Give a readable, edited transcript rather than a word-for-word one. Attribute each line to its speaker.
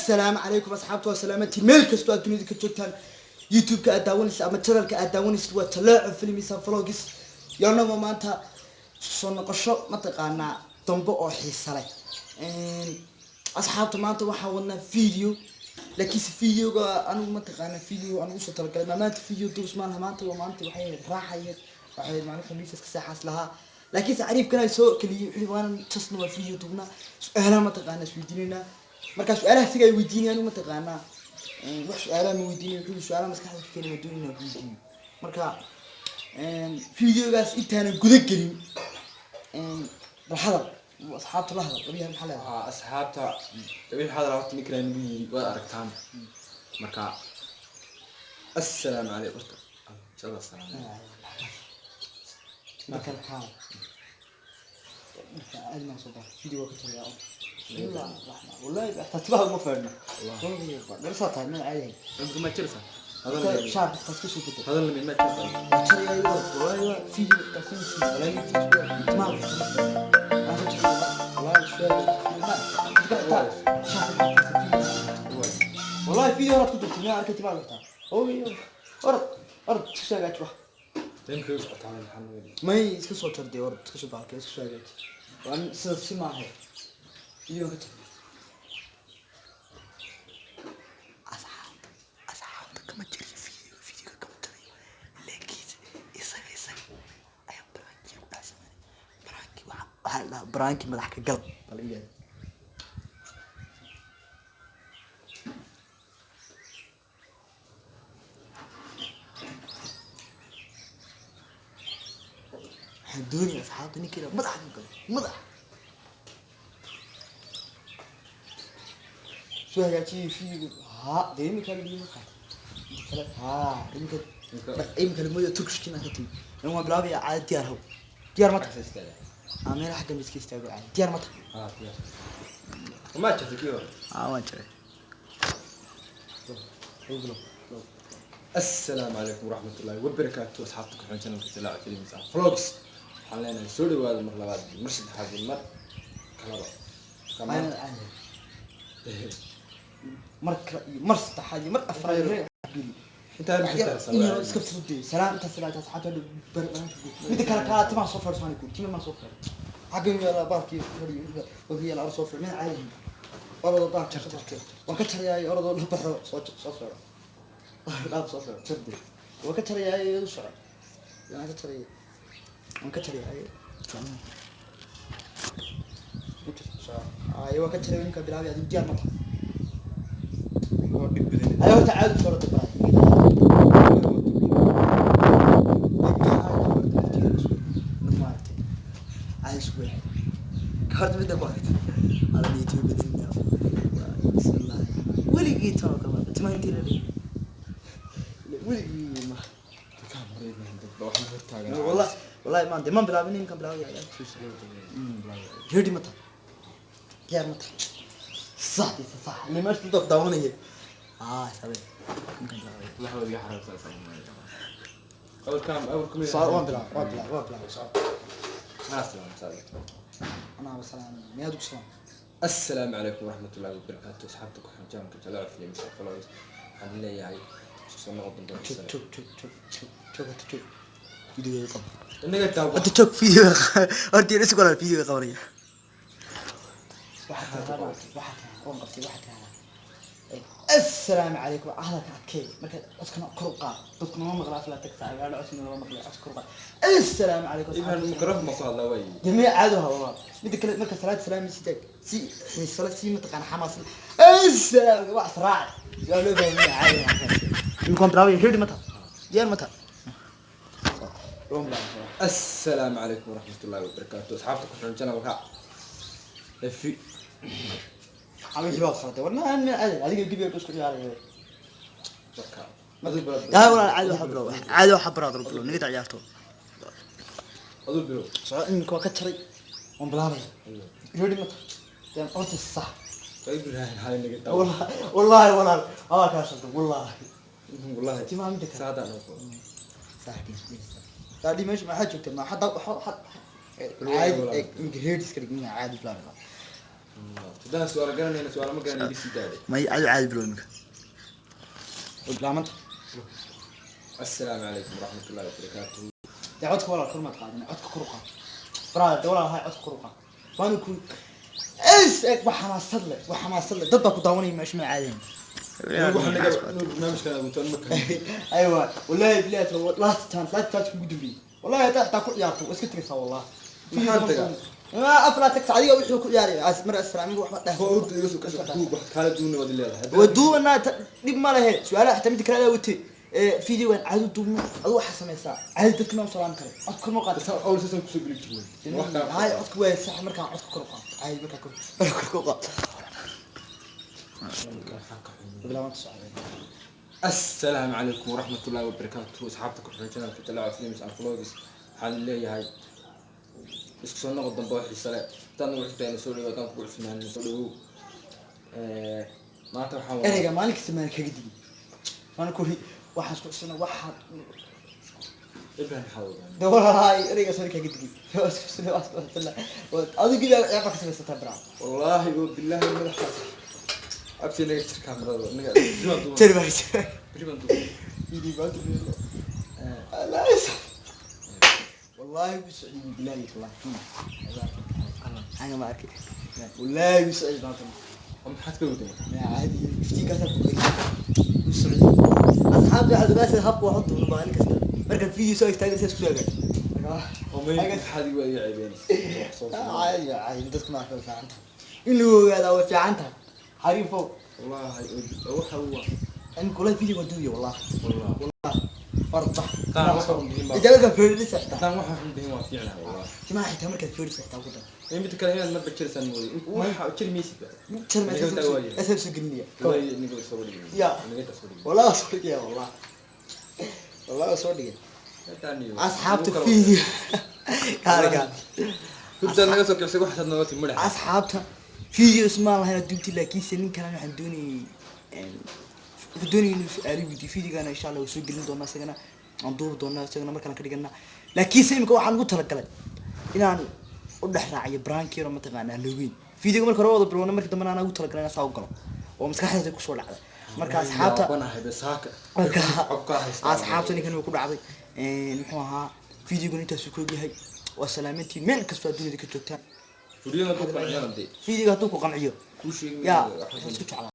Speaker 1: Assalaamu calaykum asxaabta, waa salaamantiin meel kastoo aad dunida ka joogtaan. YouTube-ka aad daawanaysa ama channelka aad daawanaysid waa Jaleeco Films and Vlogs. Iyo anagoo maanta soo noqosho mataqaanaa dambe oo xiisa leh. Asxaabta, maanta waxaan wadnaa video, laakiinse videoga anigu mataqaanaa video anigu usoo talagalay ma maanta video duubs maaha. Maanta waa maanta waxay ahayd raaxayeed, waxay ahayd maalin khamiis iska seexaas lahaa, laakiinse cariibkan ay soo keliyey wuxuu waanan jasna waa video duubnaa, su-aalaha mataqaanaa isweydiinaynaa. Marka su-aalaha siga ay weydiinayaan anigu mataqaanaa wax su-aalaha ma weydiinayo. Wuxuu su-aalaha maskaxda ka keenay ma doonayna ku weydiiyo. Marka videogaas intaanan guda gelin, bal hadal asxaabta la hadal labiyaha maxaa leedahay?
Speaker 2: Haa, asxaabta, wixii hadal horta ninkan nagu yiri waad aragtaan. Marka assalaamu calaykum horta. Inshallah assalaamu.
Speaker 1: Marka kaa marka aad maan soo baxa video waa ka tagayaa. Bismillah raxmaan, wallahi xataa timaha uma feerno, garsaa tahay mana caadi.
Speaker 2: Imika ma jirta hadal.
Speaker 1: Shaarka taas ka soo bedel.
Speaker 2: Hadal ma jirta.
Speaker 1: Jaraya, wallahi waa video taas in si wallahi timaha wallahi video horaad ku jirta miyaa arkay timaha xitaa. Orod orod iska soo hagaaji wax.
Speaker 2: Imika way socotaa, maxaa noo
Speaker 1: May, iska soo jarday, orod iska soo baalkay, iska soo hagaaji. Waa sida si maaha video ka tag. Asxaabta kama jiriyo video, video kama jiriyo, laakiinse isaga ayaa prank-ii ku dhex sameynay. Prank-ii waxaa la dhahaa prank-ii madax ka gal bal iyaada. Waxaan doonaya asxaabta ninka inaa madaxa ka galo, madax soo hagaajiyay video. Haa dee, iminka la qaatay inta kale. Haa, iminka iminka la moodo Turkishkiina ka timi. Waan bilaabaya caadi. Diyaar haw, diyaar mata aa meel xagga miska istaago caadi. Diyaar mata?
Speaker 2: Haa, diyaar. Ma jirta kii hore.
Speaker 1: Aa, waan jiray.
Speaker 2: Assalaamu calaykum waraxmatullaahi wabarakaatu asxaabta ku xiran channelka Jaleeco Films and Vlogs. Waxaan leenahay soo dhawaada mar labaad iyo mar saddexaad iyo mar kalaba. Marka
Speaker 1: Mar kale iyo mar saddexaad iyo mar afraad.
Speaker 2: Intaa ma xitaa.
Speaker 1: In yar iska fududey salaam inta salaam asxaabta bar. Midda kale kaa timaha soo fadhiso, ku tima ma soo fadhiso xaggan yaala baalkii fadhiyo wakiil yaala soo fadhiyo mid caadi. Orodoo baal jar jar jar, waan ka jarayaa. Orodoo la baxo, soo fadhiyo, dhaaf, soo fadhiyo, jarde, waan ka jarayaa. Iyadu soco, waan ka jaraya, waan ka jarayaa. Ay, waan ka jaraya. Ninka bilaabay, adigu diyaar ma tahay?
Speaker 2: Oo dhib badan.
Speaker 1: Ay, horta caadi soo dhaqay baa. Horta midda ku aragtay ala niyadjab badan. Bismillah, weligii tan oo kale timaha intii la dhigay weligii ma wallahi wallahi maan de man bilaabin. Ninkan bilaabay ready ma tahay? Diyaar ma tahay? Sax sax ile meesha dadka daawanaya. Ah, sabe ninkan bilaabay. Soo waan bilaabay, waan bilaabay, waan bilaabay. Soo anaa salaam miyaad ugu salaam.
Speaker 2: Assalaamu calaykum waraxmatullaahi wabarakaatu asxaabta ku xiran channelka Jaleeco Films and Vlogs. Waxaan leeyahay isku soo noqon doonta.
Speaker 1: Joog joog joog joog joog joog, horta joog, videoga qabo.
Speaker 2: Inaga taa.
Speaker 1: Horta joog, video horta isku walaal videoga qabanaya. Waxaa tiraa, waxaa tiraa waan qabtay. Waxaa tiraa assalaamu calaykum. Hadalka adkee, marka codkana kor u qaad, dadku nama maqlaa. Aflaa tagta agaadho, codkana nama maqlaa, codka kor u qaad. Assalaamu calaykum.
Speaker 2: Ibn mikrofon ma ku hadlaa way.
Speaker 1: Jamiic caadi waa waa midda kale. Marka salaad salaami sidaag si xiisale si mataqaana xamaas. Assalaam wax raac waa loo baahan yahay caadi. Imkaan bilaabaya. Ready mata? Diyaar mata? Waan bilaabay.
Speaker 2: Assalaamu calaykum waraxmatullaahi wabarakaatu asxaabta ku xiran channelka fi
Speaker 1: Wixii baad khalday warna aan caadi adiga gebiga isku ciyaaraya.
Speaker 2: Marka
Speaker 1: Yaa walaal, caadi waxa bilow, caadi waxa baraad bilow niga ciyaarto.
Speaker 2: Aduu bilow.
Speaker 1: Soo imika waa ka jaray, waan bilaabaya. Ready mata? Diyaar horta sax.
Speaker 2: Ibrahim hay naga taa.
Speaker 1: Wallahi wallahi walaal waa kaa shalday wallahi.
Speaker 2: Wallahi.
Speaker 1: Timaha midda kale.
Speaker 2: Saadaan oo
Speaker 1: saadhi meesha maxaa joogta? Ma hadda waxa caadi imika ready iska dhig mina caadi bilaabaya.
Speaker 2: Haddaan su'aal garanayna, su'aal ma garanay, iga sii daaday.
Speaker 1: May, adu caadi bilow iminka. Way bilaabanta.
Speaker 2: Assalaamu calaykum waraxmatullahi wabarakaatuhu.
Speaker 1: Dee codka walaal kor maad qaadin, codka kor u qaad, brother. Dee walaal hay, codka kor u qaad. Waanu ku es eg, wax xamaasad leh, wax xamaasad leh. Dad baa ku daawanaya meesha, ma caadayn.
Speaker 2: Waxa naga barnaamijkan agutaan marka.
Speaker 1: Aywa, wallahi billahi, last chance, last chance kugu dambeeyey. Wallahi haddaa xitaa ku ciyaarto, waa iska tegaysaa wallahi.
Speaker 2: Maxaan tagaa?
Speaker 1: Ma aflaa tagta adiga wuxuu ku ciyaaraya as mar asraamiga waxba dheh.
Speaker 2: Howda iga soo kasoo duub, wax kala duuna waad leedahay.
Speaker 1: Waduubanaa, dhib ma lehe. Su-aalaha xitaa midda kale adaa watay videogan caadi duubno. Adu waxaa samaysaa caadi, dadka ma u salaami karay, codka kor ma qaad.
Speaker 2: Awl sasaan kusoo geli jirnay wax kala.
Speaker 1: Hay, codka waa sax markaan codka kor u qaado, caadi markaa kor u qaado. Bilaabanta socda.
Speaker 2: Assalaamu calaykum waraxmatullahi wabarakaatuhu, asxaabta ku xiran channelka Talaaca Films and Vlogs. Waxaan leeyahay isku soo noqod dambe oo xiise leh. Haddaan nagu xigtaana soo dhawow, haddaan kugu cusmaanina soo dhawow. Maanta waxaan wadaa
Speaker 1: Ereyga maalin kasta maan kaga digin, maana kuri waxaan isku cusuna waxaad.
Speaker 2: Ibrahim, maxaa wadaa?
Speaker 1: De walaalahay, ereygaas waan kaga digin. Waa isku cusuna, waa isku cusuna. Adigu ilaa ciyaar baa ka samaysataa braa.
Speaker 2: Wallaahi oo bilaahi, madaxaas abti naga jir kaamirada naga beri baan duuban.
Speaker 1: Jari baa
Speaker 2: Beri baan duuban.
Speaker 1: Video baa duuban. والله بسعيد بالله، والله انا ما اركي، والله بسعيد باطل.
Speaker 2: Maxaad ka waday?
Speaker 1: يا عادي، iftiinkaas ku qeyn u socday. Asxaabta waxaad ogaasay habka wax u duubno maalin kasta markaad video soo istaagaysa isku soo hagaaj.
Speaker 2: Oo may, maxaad igu iga ceebeynaysa?
Speaker 1: Caadi caadi, dadku ma arka, way fiican tahay in lagu ogaadaa, way fiican tahay xariifo.
Speaker 2: Wallaahi waxa waa
Speaker 1: In kula video waa duubiya wallah.
Speaker 2: Wallah.
Speaker 1: Wallah warbax.
Speaker 2: Taan waxa un bihin baa
Speaker 1: inta markaad feedhisa xitaa.
Speaker 2: Taan waxa un bihin waa fiicnahay wallah.
Speaker 1: Timaha xitaa markaad feedhisa xitaa ku dar.
Speaker 2: In mid kale inaad marba jirsaan moodo, waxa jir maysid ba.
Speaker 1: Jarma.
Speaker 2: Naga taa waaye.
Speaker 1: Asab soo gelinaya.
Speaker 2: Wallahi naga soo dhigay.
Speaker 1: Ya.
Speaker 2: Naga taa soo dhigay.
Speaker 1: Wallah soo dhigaya, wallah wallah soo dhigay.
Speaker 2: Taan iyo
Speaker 1: Asxaabta video kaarka.
Speaker 2: Hurdaad naga soo kicisay, waxaad nooga timi madaxa.
Speaker 1: Asxaabta, videos maan lahayn adduuntii, laakiinse nin kalena waxaan doonayay, wuxuu doonayay inuu su-aalo weydiiyo. Videogana insha Allah waa soo gelin doonaa, isagana aan duubi doonaa, isagana markaan ka dhiganaa. Laakiinse imika waxaan ugu talagalay inaan u dhex raaciyo prank yaro mataqaanaa Halloween. Videoga marka hore wada bilowna, markii dambena anaa ugu talagalay inaan saa u galo oo maskaxdayda kusoo dhacday. Marka asxaabta
Speaker 2: Yaabanahay be saaka.
Speaker 1: Marka
Speaker 2: Codkaa haystaa.
Speaker 1: asxaabta, ninkan wuu ku dhacday. Muxuu ahaa videogan intaasuu ku ogyahay. Waa salaamantiin meel kastoo adduunyada ka joogtaan.
Speaker 2: Furiyada ku qanciyana dee.
Speaker 1: Videoga hadduu ku qanciyo
Speaker 2: Kuu sheegi.
Speaker 1: Yaa waxaan isku jeclaa.